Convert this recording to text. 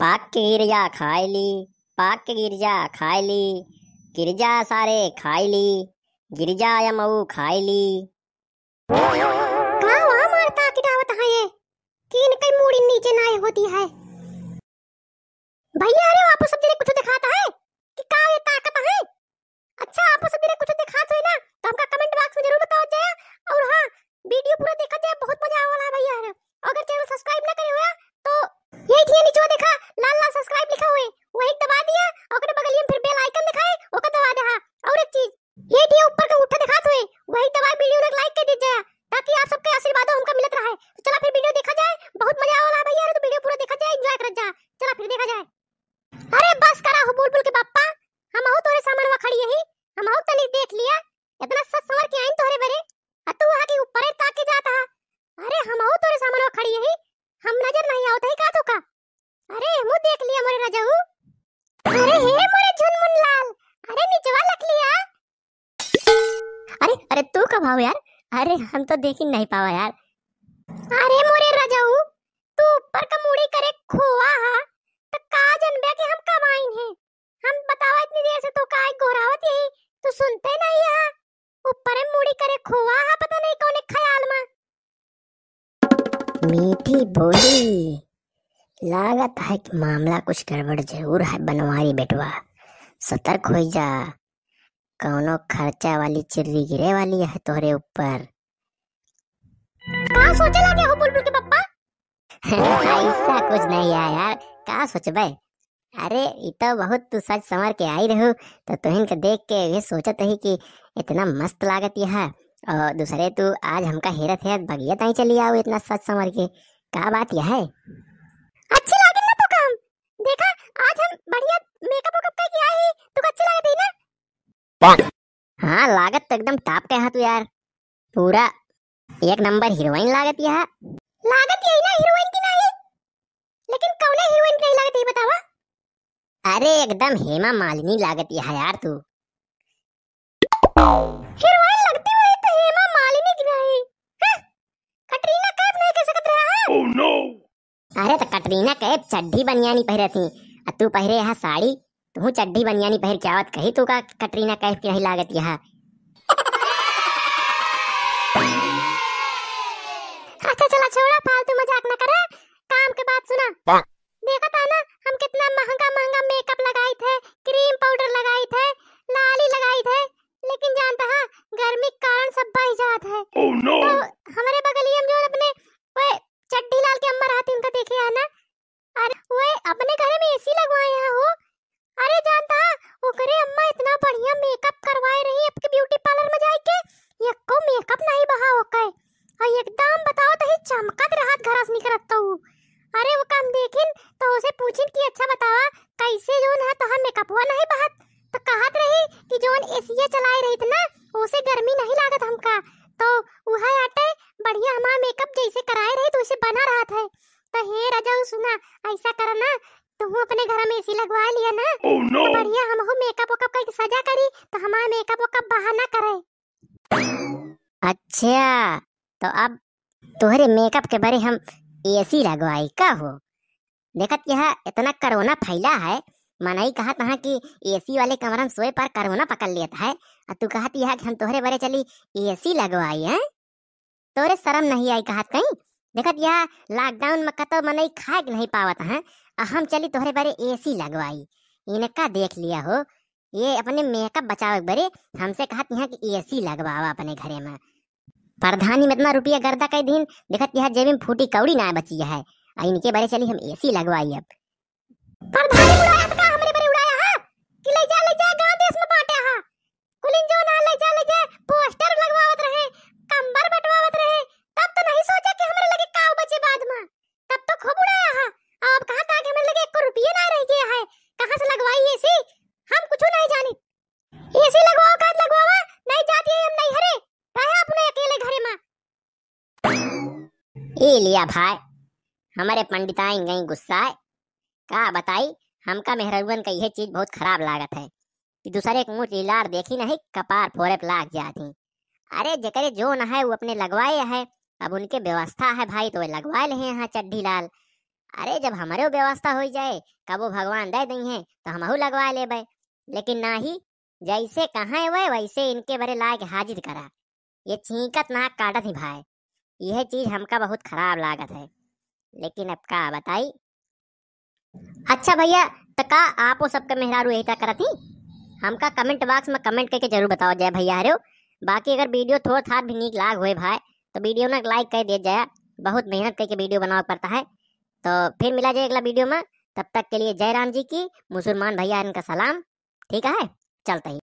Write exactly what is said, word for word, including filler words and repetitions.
पाक के गिरजा खाइली, पाक के गिरजा खाइली, गिरजा सारे खाइली, गिरजा या मऊ खाइली। का वहाँ मारता कि डावत है ये? कि इनके मूड़ी नीचे नाय होती है। भैया, अरे आपो सब जने कुछ दिखाता है कि का ये ताकत है? अच्छा, आपो सब जने कुछ दिखात होई ना, तो हमका comment box में जरूर बताओ जाए। और हाँ, video पूरा देखा जाए, बहुत मजा आवे वाला है भैया। अरे, अगर channel subscribe ना करे हुआ, तो यही ठिया नीचे देखा, लाल लाल subscribe लिखा हुए, वही दबा दिया, और ओकरे बगलिया में फिर bell icon दिखाए, ओकर दबा दे। हाँ, और एक चीज, ये ठिया ऊपर का उठा दिखात हुए, वही दबा video ना like कर दीजिए, ताकि आप सबके आशीर्वादों हमका मिलत रहे। तो चला फिर video देखा जाए, बहुत मजा आवे वाला है भैया। अरे तो video पूरा देखा जाए, enjoy करत जा। चला फिर देखा जाए। अरे बस करा हो बुलबुल के पप्पा, हमहू तोरे सामनवा खड़ी यही, हमहू तनी देख लिया, इतना सज संवर के आइन तोहरे बरे, आ तू वहाँ के ऊपरे ताके जात हा। अरे हमहू तोरे सामनवा खड़ी यही, हम नजर नहीं आवत है का तोका? अरे हमहू देख लिया मोरे रजऊ। अरे हे मोरे झुनमुन लाल, अरे निचवा लख लिया। अरे, अरे तू कब आओ यार? अरे हम तो देख ही नहीं पावा यार। अरे मोरे रजऊ, तू ऊपर का मूड़ी करे खोवा हा, त का जनबे कि हम कब आइन है? हम बतावा इतनी देर से तो का गोहरावत यही, तू सुनते नहीं हा। ऊपरे मूड़ी करे खोवा हा, पता नहीं कौने ख्याल में। मीठी बोली, लागत है कि मामला कुछ गड़बड़ जरूर है बनवारी बेटवा, सतर्क होई जा, कौनो खर्चा वाली चिर्री गिरे वाली है तोहरे ऊपर। का सोचे लागे हो बुलबुल के पप्पा? ऐसा कुछ नहीं है यार, का सोचबे? अरे, ई तो बहुत तू सज संवर के आई रहू, तो तुहिन के देख के ये सोचत रही कि इतना मस्त लागत यह, और दूसरे तू आज हमका हेरत हेरत बगिया ताई चली आओ इतना सज संवर के, का बात यह है? अच्छी लागे ना तो काम, देखा आज हम बढ़िया makeup वेकअप करके आई ही, तू अच्छी लागत है ना? हाँ, लागत तो एकदम top के हा तू यार, पूरा एक नंबर हीरोइन लागत यह। लागत यही ना हीरोइन की नहीं, लेकिन कौने हीरोइन की नहीं लागत यही बतावा? अरे एकदम हेमा मालिनी लागत यह यार तू। हीरोइन लगती हुई तो हेमा मालिनी की नहीं, हाँ? कटरीना कैफ नहीं कह सकत रहा है? अरे त कटरीना कैफ चड्ढी बनियानी पहिरत ही, आ तू पहिरे यह साड़ी, तू चड्ढी बनियानी पहिर के आवत कही तू का कटरीना कैफ की नहीं लागत यह। अच्छा चला छोड़ा, फालतू मजाक ना करे, काम के बात सुना। देखा था ना हम कितना महंगा महंगा makeup लगाई थे, cream powder लगाई थे, लाली लगाई थे, लेकिन जानता है गर्मी के कारण सब बह जात है। तो हमारे बगलिया में जो अपने वो चड्ढी लाल के अम्मा रहती उनका देखे है ना, अरे वो अपने घरे में AC लगवाए हैं हो। अरे जानता, ओकरे अम्मा इतना बढ़िया makeup करवाए रही आपके beauty parlour में जाए के, एको makeup नहीं बहा ओके। और एकदम बताओ तो ही चमकत रहत घरा से निकरत तो। अरे वो काम देखिन तो उसे पूछिन कि अच्छा बतावा कैसे जोन है तोहार मेकअपवा नहीं बहत, तो कहत रही कि जोन एसिया चलाए रही ना, ओसे गर्मी नहीं लागत हमका, तो उहे आटे बढ़िया हमार मेकअप जैसे कराए रही तो वैसे बना रहत है। तो हे रजऊ सुना, ऐसा करा ना, तुहू अपने घर में एसी लगवा लिया ना। Oh no! तो बढ़िया हमहू मेकअप वेकअप करके सजा करी, तो हमार मेकअप वेकअप बहाना करे। अच्छा, तो अब तोहरे मेकअप के बरे हम एसी लगवाई का हो? देखत यह इतना कोरोना फैला है, मनई कहत हा कि एसी वाले कमरा में सोए पर कोरोना पकड़ लेत है, आ तू कहत यह कि हम तोहरे बरे चली एसी लगवाई है? तोरे शरम नहीं आई कहत कहीं? देखत यह लॉकडाउन में कतो मनई खाए के नहीं पावत है, आ हम चली तोहरे बरे एसी लगवाई। इनका देख लिया हो, ये अपने मेकअप बचावे के बरे हमसे कहत यहाँ कि एसी लगवावा अपने घरे में। प्रधानी में इतना रुपया गर्दा कर दीन, देखत यह जेबी में फूटी कौड़ी ना बची है, आ इनके बरे चली हम एसी लगवाई अब। प्रधानी उड़ाया था का हमरे बरे उड़ाया है? कि ले जा, ले जा, गांव देश में बांटे है। कुलिन जो ना ले जा, ले जा, पोस्टर लगवावत रहे, कंबल बंटवावत रहे, तब तो नहीं सोचा कि हमरे लगे का बचे बाद में। तब तो खूब उड़ाया है। अब कहाँ था कि हमरे लगे एक रुपया ना रह गया है। कहाँ से लगवाई एसी? हम कुछ नहीं जानी। एसी लगवाओ, का लगवावा, नहीं जाती है हम नहीं हरे। रहे अपने अकेले घरे में। ए लिया भाई, हमरे पंडिताइन गई गुस्सा है। का बताई, हमका मेहररुअन का यह चीज बहुत खराब लागत है कि दूसरे के मुंह चिल्लार देखी नहीं, कपार फोरे पे लाग जात ही। अरे जेकरे जो न है वो अपने लगवाए है, अब उनके व्यवस्था है भाई, तो वे लगवाए ले हैं यहाँ चड्ढी लाल। अरे, जब हमरे व्यवस्था होइ जाए, कबो भगवान दे दइहें, तो हमहू लगवा लेबे। लेकिन नाही, जैसे कहाँ है वह, वैसे इनके बरे लाके हाजिर करा। ये छींकत नाक काटत ही भाई, यह चीज हमका बहुत खराब लागत है, लेकिन अब का बताई। अच्छा भैया, त का आपो सबके मेहरारू यही तरह करत ही? हमका comment box में comment करके जरूर बताओ जाए भैया हरेव। बाकी अगर video थोड़ा थार भी नीक लाग होए भाई, तो video ना like कर दिया जाए, बहुत मेहनत करके video बनावे पड़ता है। तो फिर मिला जाए अगला video में, तब तक के लिए जय राम जी की, मुसलमान भैया इनका सलाम। ठीक है, चलते ही।